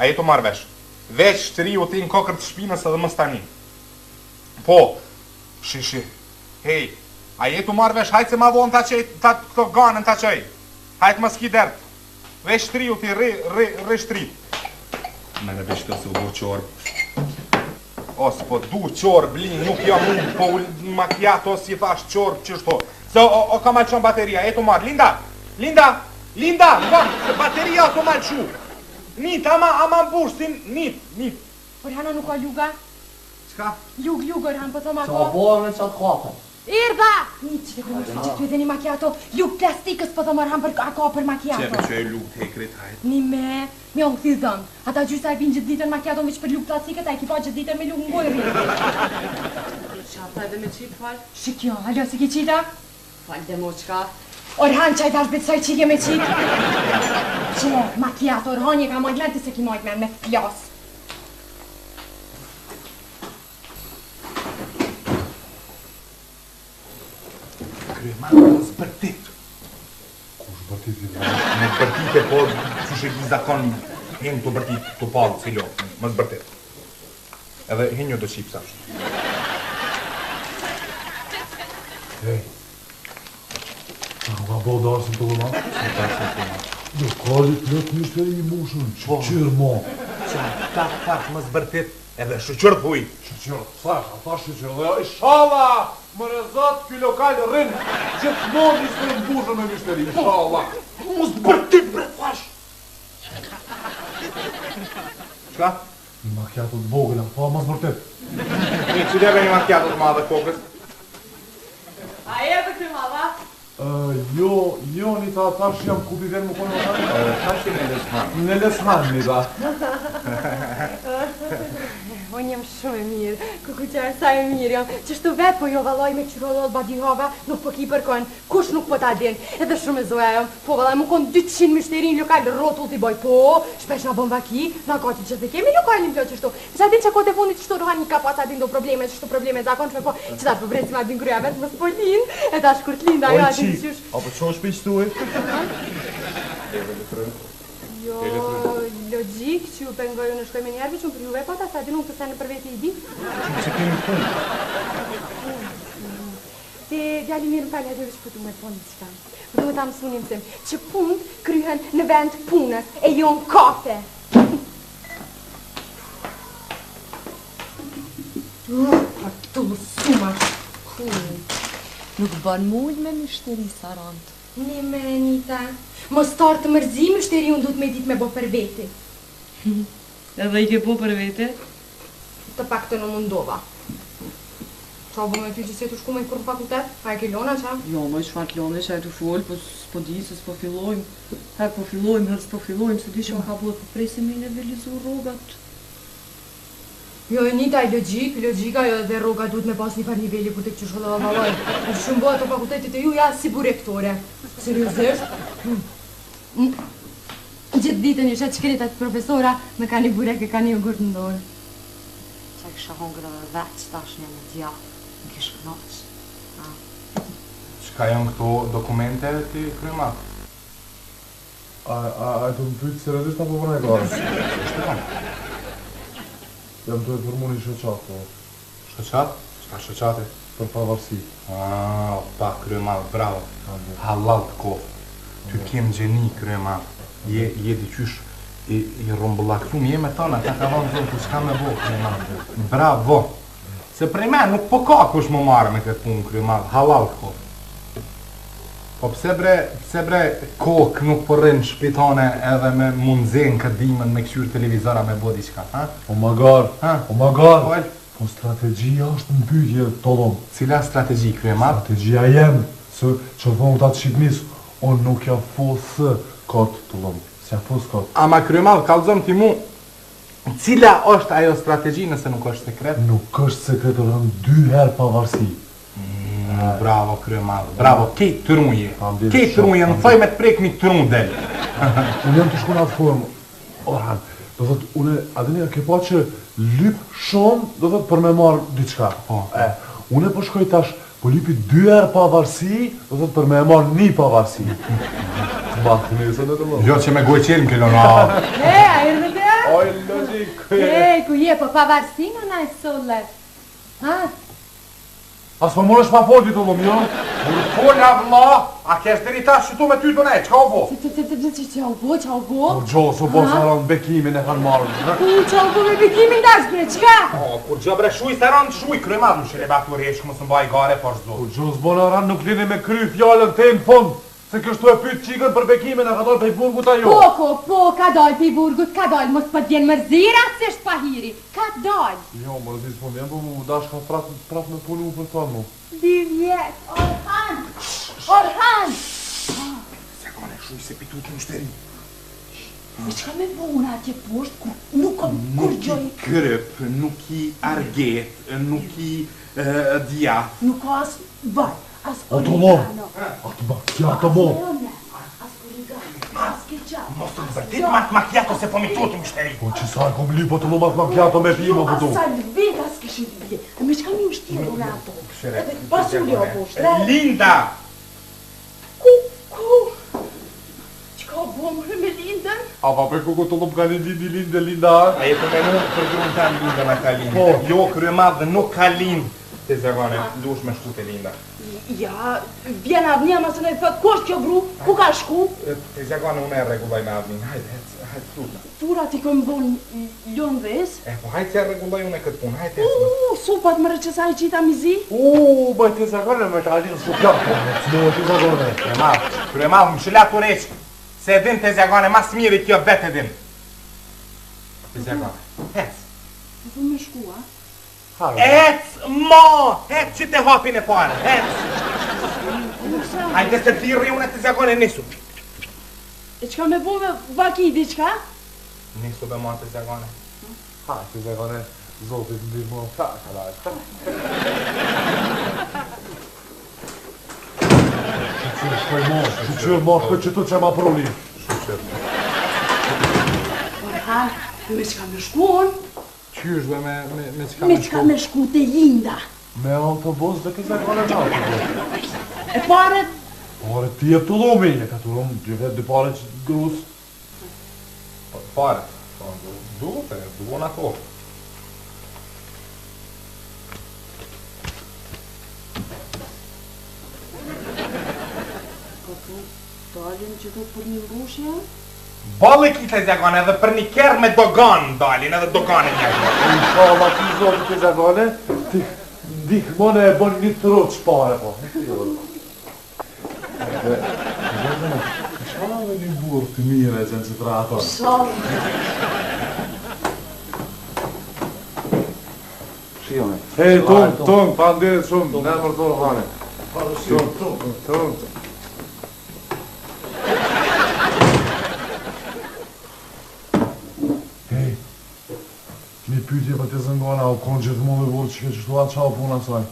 A je tu marrë vesh? Veç shtriju ti në kokër të shpinës edhe mos tani. Po, shi shi. Hej, a je tu marrë vesh, hajt se ma vonë ta qej, ta këto ganën ta qej. Hajt mos ki dert. Veç shtriju ti, rri, rri, rri shtrit. Mene veç të se u bo çorbë. O, s'po du çorbë, blin, nuk jam unë, po makiato si thash çorbë qështu. Se o, o, ka ma lëshon bateria, je tu marrë. Linda, Linda, Linda, kom, se bateria o tu ma lëshu. Nit, ama, ama mbush, si, nit, nit. Orhana nuk ka luga? Çka? Lug, lug, Orhan, po thom a ka? Qa bo me qatë kafe? Erdha! Nit, që të kërë që të edhe një makiato, lug plastikës, po thom Orhan, për, a ka për makiato? Qe, që e lug të hekrit, hajt. Një me, me u kthy dhëm. Ata gjysa e pinë gjithë ditën makiaton veç për lugë plastikët, a i ki pa gjithë ditën me lugë në gojë rrinë. Qa tha edhe me qitë, fal? Shi kjo, alo, si ki qita? Fal dhe mo qka? Orhan, qaj tash betë saj qike me qitë? Qe, makiato, Orhan, je ka majtë men, ti se ki majtë men, me plas. Kryemadh, mos bërtit. Kush bërtit i vëllai? Nuk bërtite, po qysh e ki zakon hin të bërtit të pallë si lopë, mos bërtit. Edhe hin një do çipsa. Hej. A nuk ka bo darsën të dhëma? Si darsën të dhëma? Lokali plot myshteri i mushën, po. qyr mo. Qa, tak, tak, mos bërtit, edhe shyqyr thuj. Shyqyr, thash, a thash shyqyr, dhe ishalla, more zot, ky lokal rrin, gjithmonë i së mbushën me myshteri, ishalla. Mos bërtit, bre, thash. Çka? Një makiato të vogël, a tha mos bërtit. Një qyte një makiato të madhe kokës? A erdhe kryemadh, a? Jo, jo, Nita, tash jam ku bi vjen më konë më thënë? Tash jam në Leshan. Në Leshan, Nita. Unë jam shumë e mirë, kukuqar sa e mirë jam. Qështu vetë, po jo vallaj me qyrollol badihava, nuk po ki përkon, kush nuk po ta din. Edhe shumë e zoja jam, po vallaj mu konë 200 myshteri në lokal, rrotull t'i boj, po, shpesh na bon vaki, na gati që të kemi lokalin plot qështu. Sa din që kohët e fundit qështu Rohani ka pas atin do probleme, qështu probleme zakonshme, po që tash po presim atin gruja vetë mos po lind, e tash kur të lind ajo atin qysh. Apo ço shpi qëtu e? Jo, logjik që ju pengoj unë shkoj me njerëve që unë për juve po ta sa din unë këtë sene për veti i di. Që që kemi punë? Ti djali mirë më falë, hajde veç po du me të thonë diçka. Po du me ta mësu një mësim, që punët kryhen në vend punës e jo në kafe. Suma. Nuk bën mul me myshteri sarant. Një me Nita. Mos tarë të mërzi myshteri unë duhet me ditë me bo për veti. Edhe i ke bo për veti? Të paktën u mundova. Qa u bo me ty që s'je tu shku me kur në fakultet? A e ke lona qa? Jo, moj çfarë të lone që e tu fol, po s'po di se s'po fillojmë. Herë po fillojmë, herë s'po fillojmë, s'e di çka ka bëhet, po presim me nivelizu rrogat. Jo e Nita, logjik, logjika, jo edhe rroga duhet me pas një farë niveli kur të këqysh valla vallaj. A që shumë bëhet ato fakultetit e juja si burektore. Seriozisht? Hmm. Gjithë ditën isha që krejt atë profesora me ka një burek e ka një jogurt në dorë. Qa kisha hongër edhe veç tash një me djath, më kish knaq. A. Çka janë këto dokumente ti kryemadh? A, a, a e të më pyet seriozisht apo po na e gare? Ç'të kam? Jam tu e formu një shoqatë, po. Shoqatë? Çka shoqate? Për pavarësi. Ah, pa kryemadh, bravo. Hallall të koftë. Ty kem gjeni kryemadh. Je je diqysh i i rrumbullaktum je me tona, ta ka dhënë Zoti, çka me bo kryemadh. Bravo. Se prej me nuk po ka kush më marrë me këtë punë kryemadh, hallall të koftë. Po pse bre, pse bre kokë nuk po rrin në shtëpi tone edhe me mundzin këtë dimën me kqyr televizor a me bo diçka, ha? O magar, Ha? o magar. Fol. Po strategjia është në pyetje, tollon. Cila strategji kryemadh? Strategjia jem, se që thonë këta të Shqipnisë, unë nuk ja fus kot, tollon. S'ja fus kot. Ama kryemadh kallzom ti mu, cila është ajo strategji nëse nuk është sekret? Nuk është sekret, Orhan, dy herë pavarësi. Mm, bravo kryemadh, bravo, ke tru je. Faleminderit Ke shumë, tru je, në thoj me të prek një tru del. Unë jam të shku në atë formë, Orhan, do thot, unë, a dini, ke pa që lyp shumë, do thot, për me marrë diçka. Po. E, unë po shkoj tash, po lypi dy herë pavarësi, do thot, për me e marrë një pavarësi. Ma të nesër në të më. Jo që me gojë qelë më ke lona. E, a erdhe te? O. Oj, logjik. Ej, ku je, po pavarësinë na e solle. Ha? A s'po munesh pa fol ti tullum, jo? Kur fola vlla, a kesh deri tash qëtu me ty të nej, çka u bo? Se, se, se, se, se, ça u bo, ça u bo? Po gjo, s'u bo sa rëndë bekimin e kanë marrë. Ku, ça u bo me bekimin tash, bre, çka? O, kur gjo bre shuj, se rëndë shuj, kryemadh, më shëre batu reshkë, mos më baj gare, po zot. Kur gjo s'bo në rëndë nuk lini me kry fjalën te në fund, se kështu e pyet çikën për bekimin, a ka dalë prej burgut a jo? Po, ko, po, ka dalë prej burgut, ka dalë, mos po t'vjen mërzi rastësisht pahiri, ka dalë. Jo, mërzi s'po m'vjen, po mu dashka prap, prap me punu për ta mu. Dy vjet, Orhan, Orhan! Sekone, shuj se pi tut myshteri. Me çka me bo unë atje poshtë, kur nuk kam kurgjo Nuk ki kryp, nuk ki arget, nuk ki djath. Nuk ka as vaj, As O të mo, atë macchiato mo. As origano, as ketchup. Mos të vërtet ma të macchiato se po mi tut myshteri. Po që sa e kom lyp, o të mo, atë macchiato me pi mo Jo, këtu. as salveta s'kishin bje. E me çka mi ushtirë unë ato? Edhe pasuri o poshtë. Linda! Ku, ku? Çka bo more me Lindën? A pa pe kuku të lum ka një Lindi, Linde, Linda, a? A je të menu për grunë tam Linda na ka lind. Po. Jo, kryemadh nuk ka lind. Te zagone, dush me shku te Linda. Ja, vjen Avnia masandej thot, ku është kjo gru? Ku ka shku? Te zagone, unë e rregulloj me Avnin. Hajde, hec, hajde, tutna. Turat i kom dhonë Londres. E, po hajde që e rregulloj unë këtë punë, hajde, hec. U, supat më që sa i qita mizi. U, bëj te zagone, me ta lidhë supjat, po, me të te zagone. Kryemadh, kryemadh, më shëla të req, se e din te zagone, mas miri kjo vetë e din. Te zagone, hec. E po me shku, a? Ec, mo, hec që te hapin e parë, hec. Hajde se thirri unë te zagone, nisu. E çka me bo me vaki diçka? Nisu be ma te zagone. Ha, te zagone, zotit ndihmo, ka, ka da, Shyqyr, shkoj mo, shyqyr mo, shkoj që tu që ma pruni. Shyqyr. Orhan, me çka me shku unë? Qysh be me, me, me çka Me me çka shku? me shku te Linda? Me autobus dhe te zagone me autobus. E pare, Pare ti e të lumi, e ka të lumi, dy vetë dy pare që grus. Po, Pare, po, duhet e, duhen ato. Po tu, dalin që do për një mbushje? Bolle ki te zagone edhe për një kerr me dogan dalin edhe doganin një Inshallah ti zoti te zagone, ti ndihmon e bën një troç pare po. Dhe, zagone, inshallah dhe një burr të mirë e gjenë që të raton. Shijone. Hej, tung, tung, faleminderit shumë, në emër të Orhanit. Tung, tung. Hej, një pyetje për të zëngona, u konë gjithmonë me burrë që ke qështu atë qa u puna saj?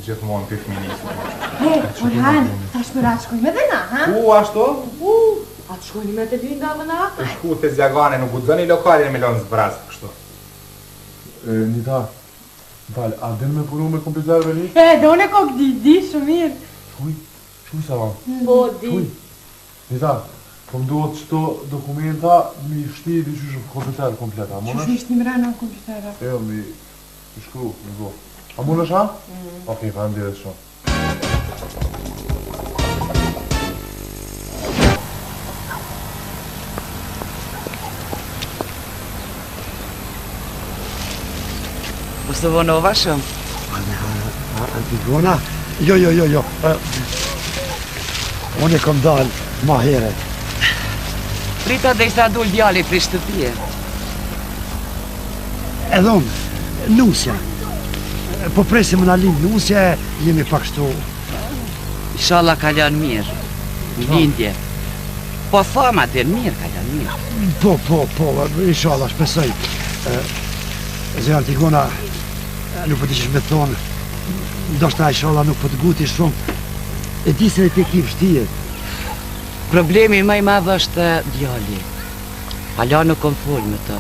Gjithmonë pi fëminisë. He, Orhan, tash për atë shkojmë edhe na, ha? Ku ashtu? U, a të shkojnë me te Linda dhe na? Shku te zjagane, nuk guxoni lokalin me lënë zbraz kështu. E, Nita, më fal, a din me punu me kompjuter me një? E, do unë e kokë di, di shumë mirë. Shuj, shuj sa van. Po, di. Shuj. Nita, po më duhet qëto dokumenta mi shti diqysh në kompjuter komplet, a Qysh mundesh? mi shti mrena në kompjutera? Jo, mi mi shkru, mi bo. A mundesh, a? Okej, faleminderit shumë. Mos të vonova shumë. Antigona? Jo, jo, jo, jo. Unë e kom dalë ma heret. Prita dhe sa dul djali prej shtëpie. Edhe unë, nusja. Po presim më na lind nusja, jemi pak kështu. Inshallah kalon mirë. Në lindje. Po thama dhe mirë kalon mirë. Po, po, po, inshallah, shpresoj. Zonja Antigona, nuk po di qysh me thonë, ndoshta inshallah nuk po të nguti shumë. E di se ti ki vështirë. Problemi më i madh është djali. Hala nuk kom fol me të.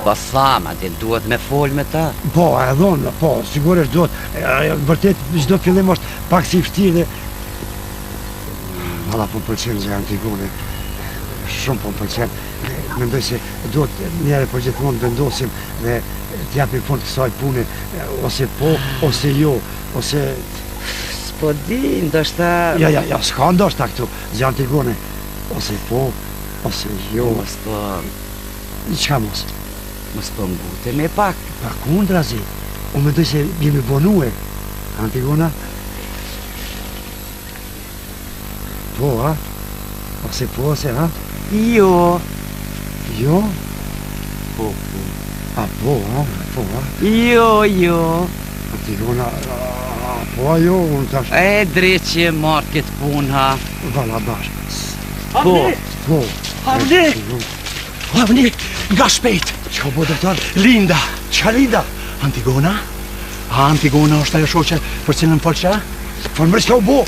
Po thama dhe duhet me fol me të. Po, edhe unë, po, sigurisht duhet. E, Vërtet, çdo fillim është pak si i vështirë dhe Valla po më pëlqen zonja Antigone. Shumë po më pëlqen. mendoj se duhet njëherë për gjithmonë të vendosim dhe të japim fund kësaj pune, ose po, ose jo, ose... S'po di, ndoshta... Jo, jo, jo, s'ka ndoshta këtu, zonja Antigone, ose po, ose jo... Mos po... Çka mos? Mos po ngutemi pak. Përkundrazi, unë mendoj se jemi vonue, Antigona... Po, a? Ose po, ose, ha? Jo. Jo? Po, po. A po, a? Po, a? Jo, jo. Antigona, a po, a jo, unë tash... E, dreqi e marrtë këtë punë, ha. Valla bash. Po. Po. Avni! Avni, nga shpejt! Çka po, doktor? Linda! Çka Linda? Antigona? A Antigona është ajo shoqe për cilën folsha? Fol more çka u bo?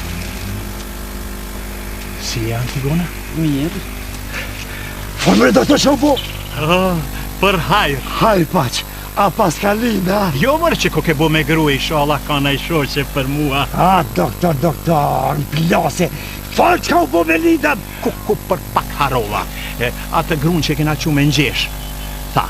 Si e Antigona? Mirë. Fol more doktor çka u bo? Oh, për hajr. Hajr paç. A paska Linda? Jo more që koke bo me grue, inshallah ka naj shoqe për mua. A, doktor, doktor, në plase. Fol çka u bo me Linda? Kuku për pak harova. E, atë grun që kena qu me ngjesh. Tha,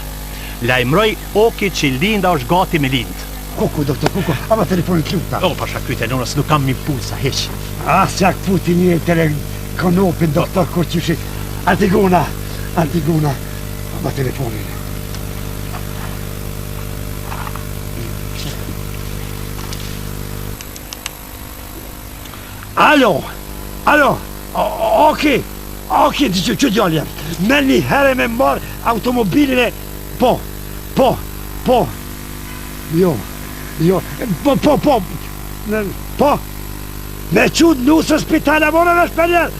lajmëroj Oki që Linda është gati me lind. Kuku, doktor, kuku, ama telefonin të luta. O, pasha kryt e nonës, nuk kam mi pulsa, hiq. Ah, s'ja këputi një telekonopin, doktor, kur qyshi. Antigona, Antigona, ama telefonin. Alo, alo, oki, oki, që që djalë jam, me një herë me marrë automobilin e, po, po, po, jo, jo, po, po, po, po, me qu nusën n'spital, a more vesh për njerë,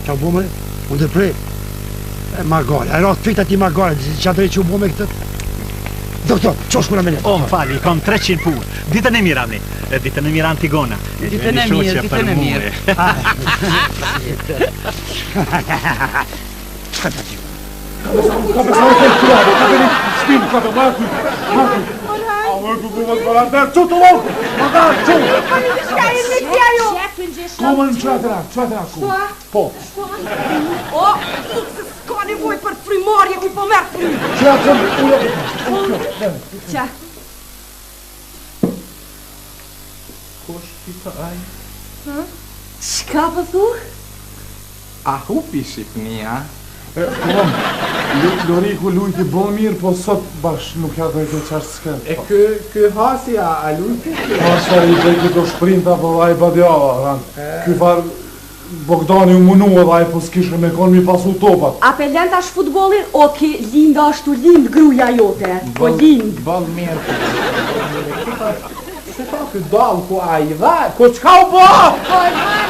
Qa u bo me? Unë dhe prej. E magare, e ratë fita ti magare, qa drejt që u bo me këtë? Doktor, qo shkuna me ne? O, më fali, kam 300 punë. Ditën e mirë, Avni. Ditën e mirë, Antigona. Ditën e mirë, ditën e mirë. Çka të ti? Ka për sa të të ka për shpinë, ka për marku, marku. A më ku ku mos bëra të çu të lok. Ma da çu. Po një diçka e me ti ajo. Ku më në çatëra, çatëra ku. Po. O, ik se s'ka nevojë për frymarrje, ky po merr frymë. Çatën, ulo. Qa? Kush ti ai? Çka po thu? A hupi Shqipnia? E, po, Loriku lujti bo mirë, po sot bash nuk ja do i të qartë s'ken. E ky, ky hasi, a, a lujti? Hasa i bëj këto shprinta, po ai badjava, ran. Ky far Bogdani u munu edhe ai po s'kishte me kon mi pasu topat. A pe len tash futbollin? Oki, Linda është tu lind gruja jote. Po lind. Boll mirë. Ky far, se ta ky dall ku a i dha, ku çka u bo? Po, Orhan,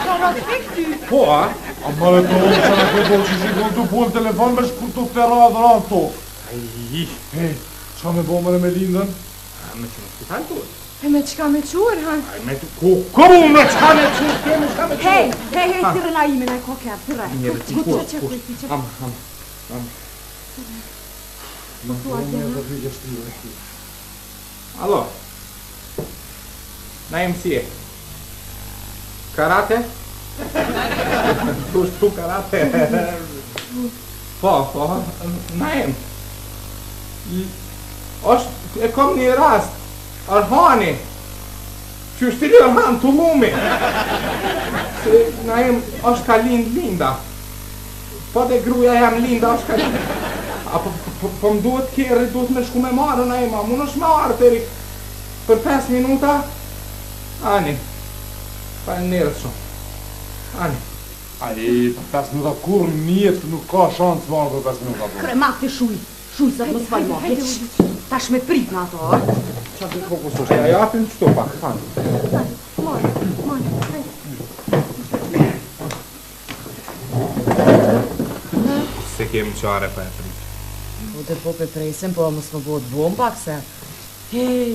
ka rrot fik ty. Po, a? A mëre të unë që në këtë që shikon të punë telefon me shku të të radhë radhë tokë. Ai, Hej, qa me bo mëre me Lindën? a me që në spital duhet? E me çka me çu, Orhan? Ai me ku ku me çka me çu, ke me çka me çu? Hej, hej, hej, thirre Naimin, ai ka kerr, thirre. Një rëti Ku ku? që që ku që Am, am, am. Po thua Më të vike shtirë. Alo. Naim si je? Karate? Tu tu karate. Po, po, Naim. Është, e kom një rast. Orhani. Qysh ti Orhan, tullumi. Se Naim, është ka lind Linda. Po dhe gruja jam Linda, është ka lind. A po, po, po më duhet kerri, duhet me shku me marrë, Naim, a mund është me ardhë deri për 5 minuta? Ani. Faleminderit shumë. Ani. Ai, për 5 minuta kur njet nuk ka shans marrë për 5 minuta. Po. Krema ti shuj, shuj se mos fal mo. Hajde, Hiç. Tash me prit në ato, a? Qa të fokus është? Ja japim qëtu pak, han. Mor, mor, hajde. Se kemë qare pa e prit. Po dhe po pe presim, po mos më bëhet vonë pak se. Hej,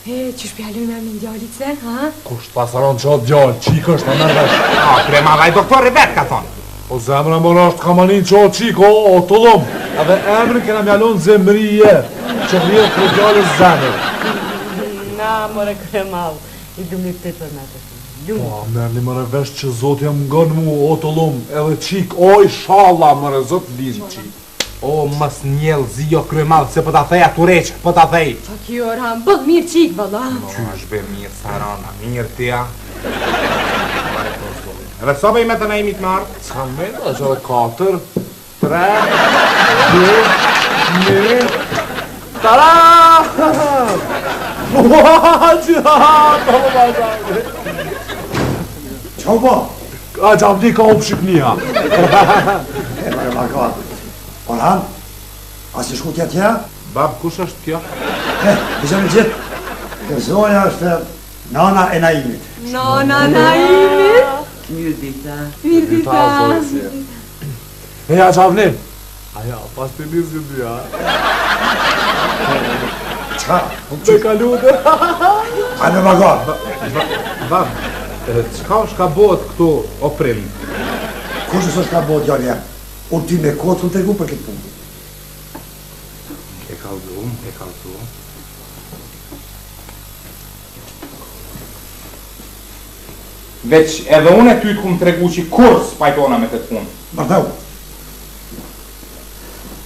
hej, qysh pja lëjmë emrin djalit se, ha? Kush ta saron që atë djalë, qikë është, ta merr vesh. A, krema vaj doktori vet ka thonë. O zemra më është kamanin që o qikë, o, o tullum. Edhe emrin kena mjalon zemrije, që rrjedh për djalës zemër. Na, more kremall, i lumni ti për me të. Lum. Po, merrni more vesh që zoti jam ngon mu, o tullum, edhe qik, o ishalla more zot lind qik. O mos njell zi o kryemadh se po ta thej atë ureq, po ta thej. Qa kjo Orhan, bëll mirë qik valla. Qysh be mirë Sarana, mirë ti a. Edhe sa be i metën Naimit me ardhë? Sa me, është edhe 4, 3, 2, 1, tara! Ua, që ha, të më ma Qa u bo? A, Avni ka hup Shqipnia. E, mërë, ma ka. Orhan, a si shku tja tja? Bab, kush është kjo? E, dëgjoni gjithë. Kjo zonja është nana e Naimit. Nana Naimit? Mirë dita. Mirë dita. E, ja, Avni. Aja, pas të nisë që dyja. Qa? Me kalu dhe. A me magar. Bab, çka është ka bëhet këtu, o prind? Kush është ka bëhet, djali jem? Unë ty me kohë të tregu për këtë punë. Më ke kallzu, më ke kallzu. Veç edhe unë e ty të kum tregu që kurrë s'pajtona me këtë punë. Vërdau.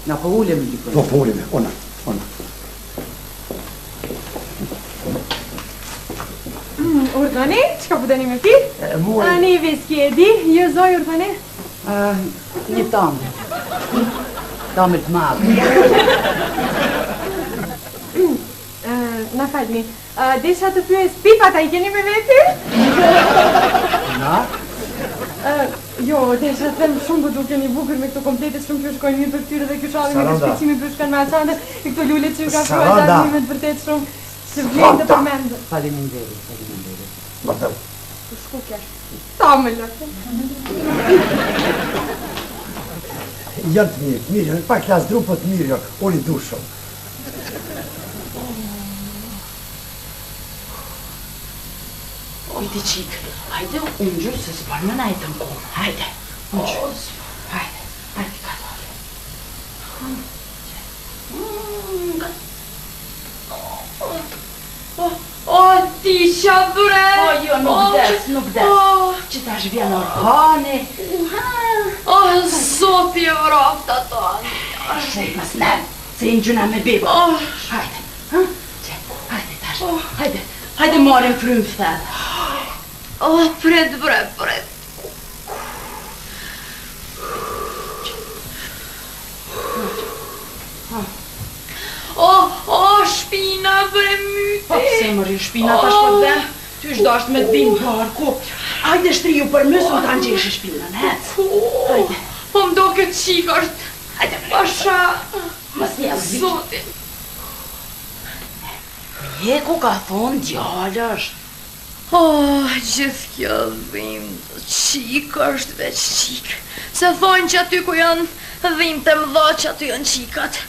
Na po ulemi dikun. Po po ulemi, ona, ona. Mm, urdhoni, çka po doni me pi? E, mua... Ani viski e di, ju zonjë urdhoni? Uh, një tamël. Tamël të madhe. Na falni, desha të pyes pipat a i keni me veti? Na? Jo, desha të them shumë po dukeni bukur me këto kompletet shumë ju shkojnë mirë për fytyrë dhe ky shalli me këtë shkëlqimi po shkon me atë çantën e këto lule që ju ka shkruar Avni me të vërtetë shumë se vlen të përmendet. Faleminderit, faleminderit. Vërtet. Po shku kesh. Tamël. Janë të mirë, të mirë, janë pak lazdru, po të mirë janë, unë i du shumë. Oj ti çikë, hajde ungju se s'bën me nejtë në komë, hajde, ungju, hajde, hajde, ka dale. O, ti qa bre? O, jo, nuk des, nuk des, që tash vjen Orhani. O, zoti e vraftë ato. Shpejt mos nem, se i ngjyna me beba. Oh. Hajde, ha? Që, hajde tash, hajde, hajde marrim frymë thellë. Oh, prit bre, prit. Oh, oh, shpina bre myti. Po pse mëri shpina tash po të them? Ty është dasht me të dhimë barku. Hajde shtriju për mësë, unë ta ngjeshi shpinën, hec. Hajde. Po më doket qik është. Hajde bre. Pasha. Mos një zi. Zoti. Mjeku ka thonë djalë është. Oh, gjithë kjo dhimbë, qik është veç qik. Se thonë që aty ku janë dhimbë të mëdha që aty janë qikat.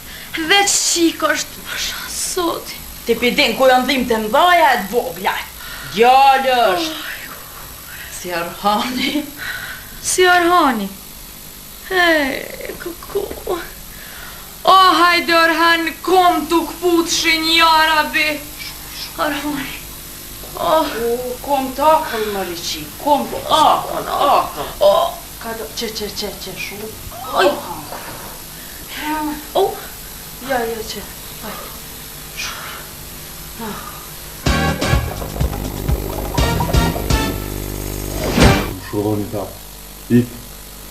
Veç qik është, pasha, zoti. Ti p'i din ku janë dhimbë të mëdhaja e të vogla. Djalë është. Si Orhani. Si Orhani. Hej, kuku. O, hajde Orhan, kom të këputshin, ja rabi. Orhani. Oh. U, kom të akëll mëri qik, kom të akëll, akëll. Oh. Ka do, që, që, që, që, shu. Oj. Oh. Ja, ja, që, hajde. Shu. Ah. Shulloni ta. Ik,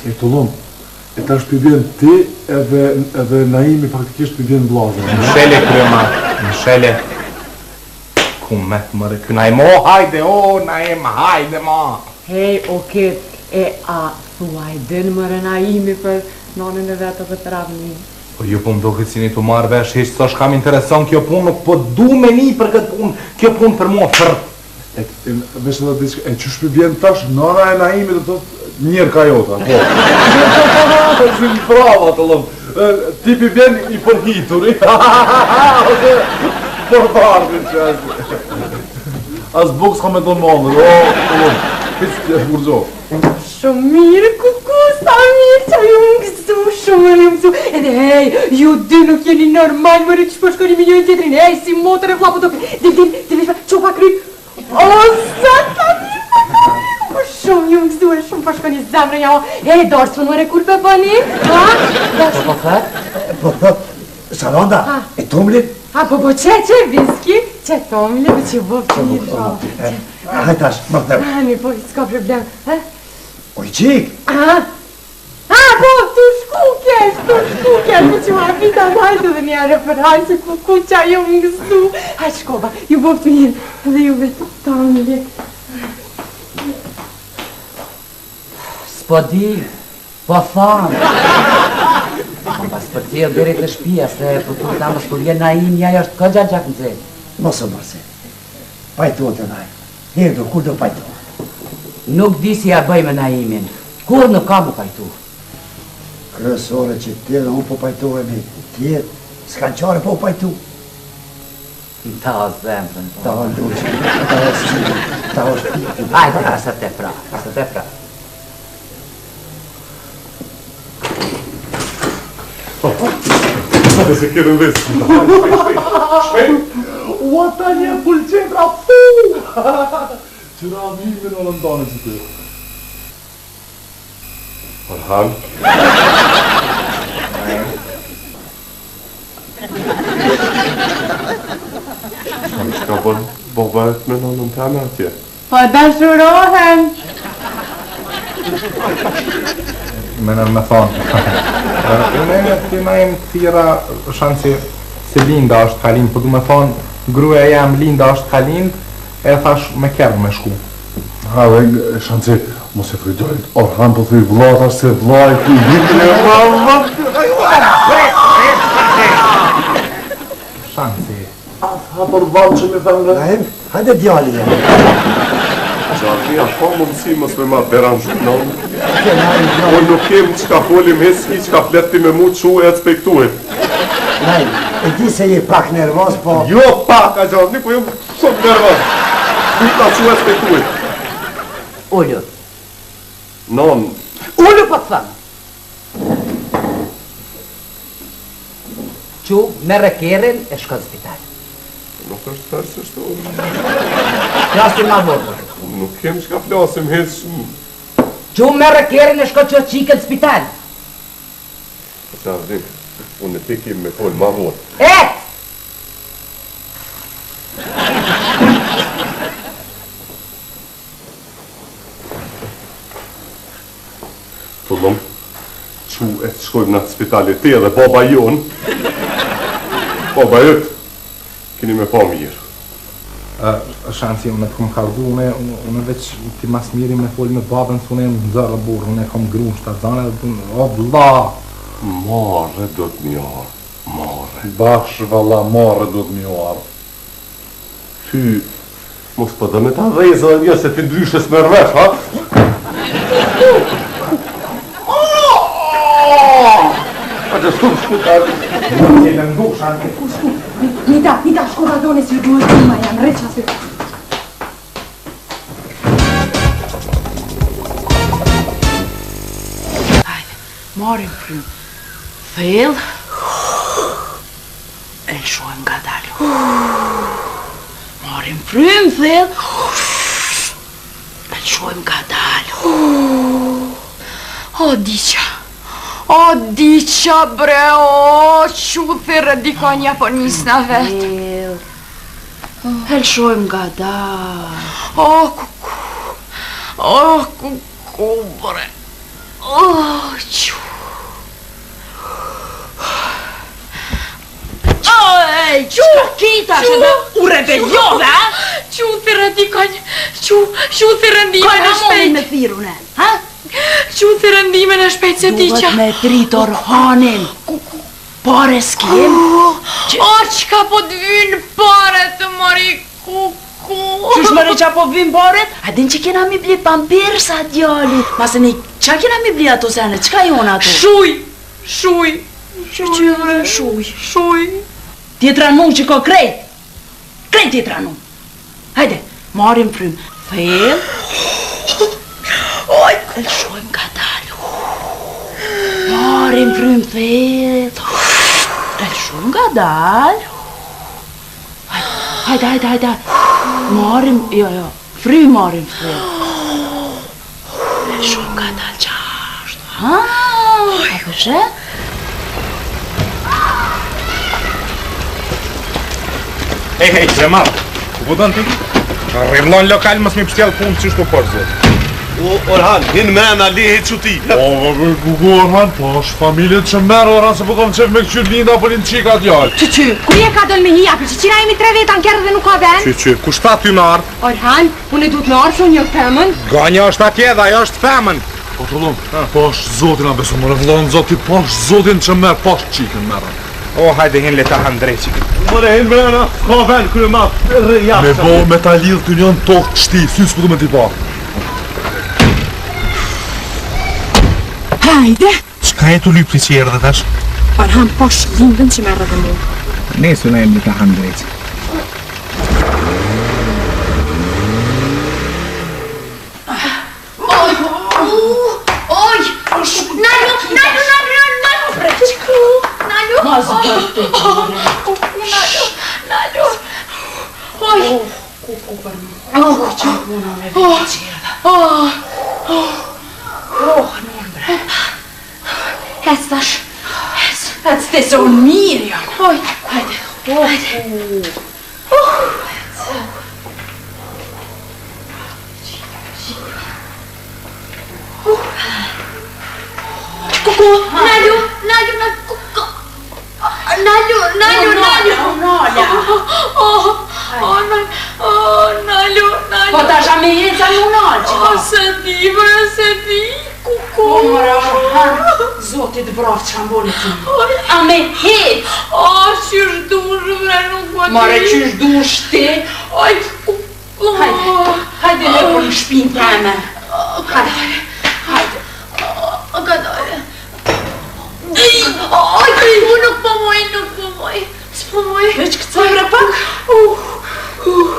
e tullum. E tash pi bjen ti edhe, edhe Naimi faktikisht pi bjen vllazën. Mshele kryemadh, mshele. Ku me të mëre ky Naim, o hajde, o Naim, hajde ma. Hej, oke, e a thua e din mëre Naimi për nanën e vet edhe për Avnin? Po ju po më duket si një të marrë vesh hiç s'është ka më intereson kjo punë, nuk po du me ni për këtë punë, kjo punë për mua fër. E, e, veç edhe diçka, e qysh pi bjen tash, nana e Naimit do të thotë njerë ka jota, po. Si në prava të lëm. E, Ti pi bjen i përhituri, ose përbardhin që është. As bukë s'ka me donë mandër, o, të lëm. Hiç të kurgjo. Shumë mirë, kuku, sa mirë që ju më gëzu, shumë ju më gëzu. Edhe hej, ju dy nuk jeni normal, mëri që po shkoni me njërin tjetrin, hej, si motër e vlla po do, dil, dil, dil, dil, ço pa kryt. O, zot, ta mirë, ta mirë, po shumë ju më gëzue, shumë po shkoni zemrën ja, e, darsmën more kur pe bëni, ha? Po, po, thët? Po, thët, Saranda, e tomlin? Ha, po, po, qe, qe, viski, qe, tomlin, po që boftë që mirë, po, Hajt tash, më theu. Ani, po, s'ka problem, ha? Oj, qik! Ha? Ha, po, tu shku kesh, tu shku kesh, po që ma vita hajtë dhe një arë për hajtë, se ku ku qa ju më gëzu. Hajtë shkova, ju boftë mirë, dhe ju vetë tomli. S'po di, po thamë. Po pas për tjerë deri te shpia, se po tu ta mos po vjen Naimi, ai është kogja gjaknxehtë. Mos u mërzit. Pajtohet edhe ai. Herë do, kur do pajtohet. Nuk di si ja bëj me Naimin. Kurrë nuk ka mu pajtu. Kryesore që ti dhe unë po pajtohemi, tjerët s'kanë qare pa u pajtu. Ta o zemrën. Ta o luqin, ta o syrin, ta o shpirtin. Hajde, asa te pra, asa te pra. Sa se kërën vës. Shpejt. Ua ta një pulqetra, fu! Qëra mi me në lëndane që ty. Orhan. Çka bën baba me nënën teme atje? Po dashurohen. Me në me thonë. Unë ti na jem thira shansi se Linda është ka lind, po du me thonë, gruaja jem Linda është ka lind, e thash me kerr me shku. Ha dhe shansi, mos e thuj djalit, Orhan po thuj vlla thash se vlla i ki hitin e vlla. Shansi. Ha për vallë që me thënë dhe. Naim, hajde djali jam. Gjavi, a ka mundësi mos me ma deranzhu nënë? Ke Naim, Po djali. nuk kem çka folim hiç, hiç ka flet ti me mu çu ec prej këtuit. Naim, e di se je pak nervoz, po... Jo pak, a Gjavi, po jam shumë nervoz. Ti ta çu ec prej këtuit. Ulu. Non, Ulu po të them. Çu, merre kerrin e shko në spital. nuk është fer se shtu. Flasim ma vonë. Nuk kem çka flasim hiç. Çu, merre kerrin e shko ço çikën në spital. Gjavi, unë e ti kim me fol ma vonë. Ec! Tullum, çu e të shkojmë në atë spitali ti edhe baba jonë. Baba jëtë, kini me pa mirë. Shansi, unë të kom kallzu, unë, unë veç ti mas miri me fol me babën, se unë jam nxërë burrë, unë e kom gru në shtatzane, dhe o vlla! Marre do të mjë arë, marre. Bash valla marre do të mjë arë. Ty, mos po do me ta dhezë edhe një se ti ndryshe s'merr vesh, ha? A të shku, shku ta... Ti lëndu, shansi. Nita, Nita, shko ta done si ju duhet ndihma, jam rreq aty. Hajde, marrim frymë. Thellë. E lëshojmë ngadalë. Marrim frymë thellë. E lëshojmë ngadalë. O, diqa. O, diqa, bre, o, qu thirrë dikon ja po nisna vetë. E lëshojmë ngadalë. O, kuku. O, kuku, bre. O, qu. Ej, çka kita që dhe u rebeliove, a? Qu thirrë dikon, qu, qu thirrë ndihmën e shpejt. me thirrë une, ha? Qu thirrë ndihmën e shpejt se diqa. Duhet me prit Orhanin. Pare s'kem. O, çka po të vynë pare të mori kuku. Qysh more qa po vynë paret? A din që kena mi bli pampersa djalit? Mase ne, qa kena mi bli ato sene? Çka jonë ato? Shuj, shuj, Shuj, shuj. shuj. Tjetra nu që ka krejt. Krejt tjetra nu. Hajde, marrim frymë. Thellë. Oj, E lëshojmë ngadalë. Marrim frymë thellë. E lëshojmë ngadalë. Hajde, hajde, hajde, hajde. Marrim, jo, jo, fry marrim thellë. Shumë kadalë qashtu, ha? A po sheh? Hej, hej, Xhemal, ku po don ti? Rri vlla n'lokal mos m'i pshtjell punë qështu për zot. O, Orhan, hin mrena, li hiç u ti. O, o, ku ku Orhan, po është familje që merë Orhan, se po kam qef me këqyr Linda, po lind qika djalë. Qy, qy, ku je ka dënë me hi, apo që qira jemi tre veta në kerr dhe nuk ka ven? Qy, qy, kush tha ty me ardhë? Orhan, unë e duhet me ardhë, se unë jam femën. Ganja është atje dhe ajo është femën. Po të lëmë, pash zotin a beso, more vëllon zoti, pash zotin që merë, pash qikën merë. O, hajde hin le ta han dreqi. More hin mrena, s'ka ven kryemadh, rri jashtë. Me bo me ta lidh ty një në tokë të shti, sy s'po du me t'i pa. Hajde! Çka je tu lyp ti që erdhe tash? Orhan, pash Lindën që merr edhe mu. Nesër na jem le ta han dreqi. Oj, oj, nalu, nalu, nalu, nalu, nalu, nalu, Mos bërtit, nalu, nalu, oj, Ku ku për më? Oh, që puna me vetë qerë. oh, Oh, në bre. hec tash, hec, Hec ti se unë mirë jam. oj, hajde, hajde, Kuku, nalu, nalu, nalu, kuku, nalu, nalu, nalu, Nala. oh, oh, nalu, oh, nalu, nalu, Po tash a me jeca në nalë që Oh, se di, bre, se di, kuku. Po mora Orhan, zoti të vraftë që më boni ti. A me hec? Oh, qysh dush, bre, nuk po di. More qysh dush ti? Oj, kuku. Hajde, hajde me për në shpinë teme. Hajde, hajde. Oh, kadale. Oj, kuku, nuk po muj, nuk po muj. S'po muj. Veç këcaj bre pak.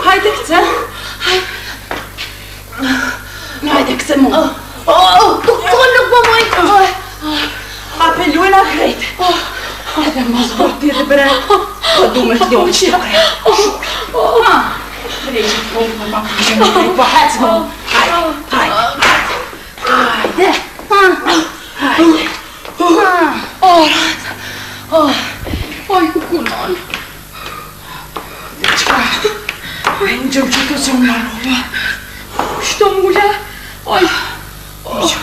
Hajde këce. Hajde këce mu. Oh, kuku, nuk po muj. Oj, A pelujna krejt. Edhe mos bërti dhe bre. Po du me t'lonë që krejt. Ha. Krejt që t'lonë me ma përgjë krejt. Po hec mu. Hajde, hajde, hajde. Hajde. Ha. Hajde. Ha. oh, oh, oj, kuku, non. Çka? Unë gjëm që të se unë marova. Shto mula. Oj. Oh.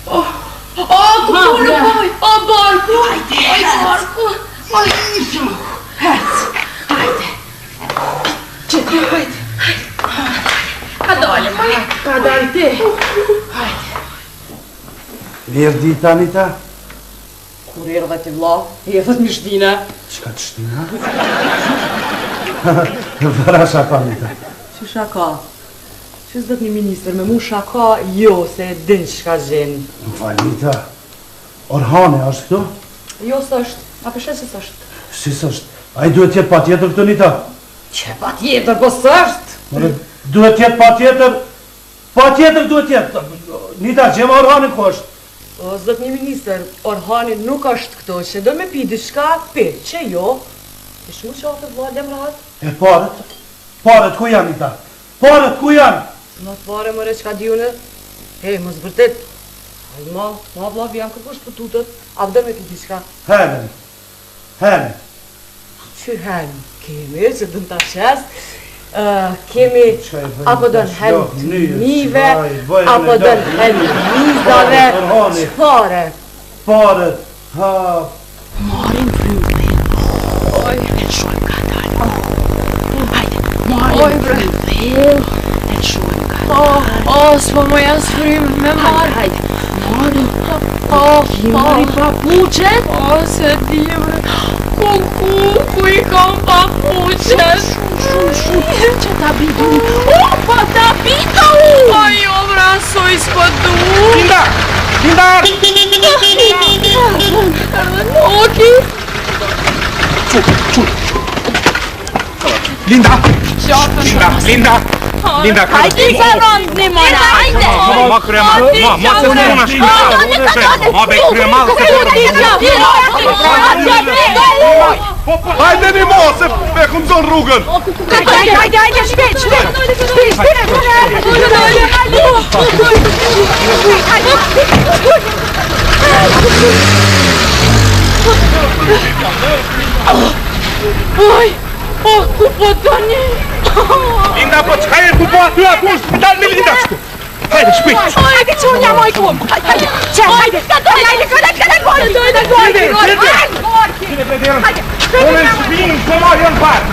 Oh. Oh, kuku, nuk po muj. Oh, barku. Hajde, Oj, hec. barku. Oj. Hec. Hajde. Që ti, hajde. Ka dale, moj. Ka dalë ti. Hajde. Mirë dita, Anita. Kur erdhe ti vlla, erdhët mi shtina. Çka të shtina? Vëra shaka, Anita. Që shaka? Që s'do të një ministër, me mu shaka, jo, se e din çka gjenë. Më fal, Anita. Orhani, është këtu? Jo, s'është. A po sheh që s'është. Si s'është? Ai duhet t'jetë pa tjetër këtu, Anita. Që pa tjetër, po s'është. More, duhet t'jetë pa tjetër. Pa tjetër duhet t'jetë. Nita, gjema Orhanin ku është? O, zot një ministër, Orhani nuk është këtu, që do me pi diçka, pi, që jo. E shumë qafe, vlla, lem rahat. E paret? Paret ku janë, Nita? Paret ku janë? Ma të pare, more, çka di unë? Hej, mos vërtet. Hajde ma, ma vlla, vjam kërkush po tutët, a do me pi diçka? Helm. Helm. Që helm kemi, që dënë ta shes, ë, kemi, Çka i bëjnë apo dënë tash, helm lok, të nyje, mive, çka i bëjnë, apo lok, dënë helm të mizave, Paret, Orhani. çfare? Paret. Ha, Marrim frymë thellë. Oj. E lëshojmë kadalë. Hajde, marrim Oj, bre. frymë thellë. E lëshojmë kadalë. Oh, oh, s'po muj as frymë me Hajde, marrë. hajde. Marrim. Oh, Ki marri papuqet. Oh, se di, bre. Kuku, ku i kam papuqet? Shu, shu, që ta bidu. O, pa ta bidu! O, jo, bre, asoj s'po du. Linda! Linda! Erdhe Noki. Linda! Qafën. Linda! Linda! Linda, ka Hajde, sa rëndë një mona. Hajde. Ma, ma kryemadh, ma, ma se s'muna shkruaj. Ma be kryemadh se po. Po, po. Hajde një mo, se e kum zonë rrugën. Hajde, hajde, hajde, shpejt, shpejt. Shpejt, shpejt. Oj, oh, ku po doni? Linda, po çka je tu po aty aty është spital me Linda kështu. Hajde, shpejt. Hajde, çunja, moj kum. Hajde, çe, hajde. Hajde, hajde, hajde, hajde, hajde, hajde, hajde. Unë në shpinë, po marrë janë parë.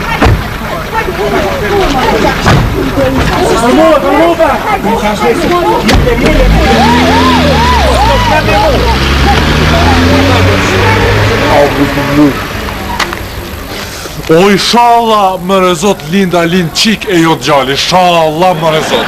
O ishalla more zot Linda lind qik e jo djali, ishalla more zot.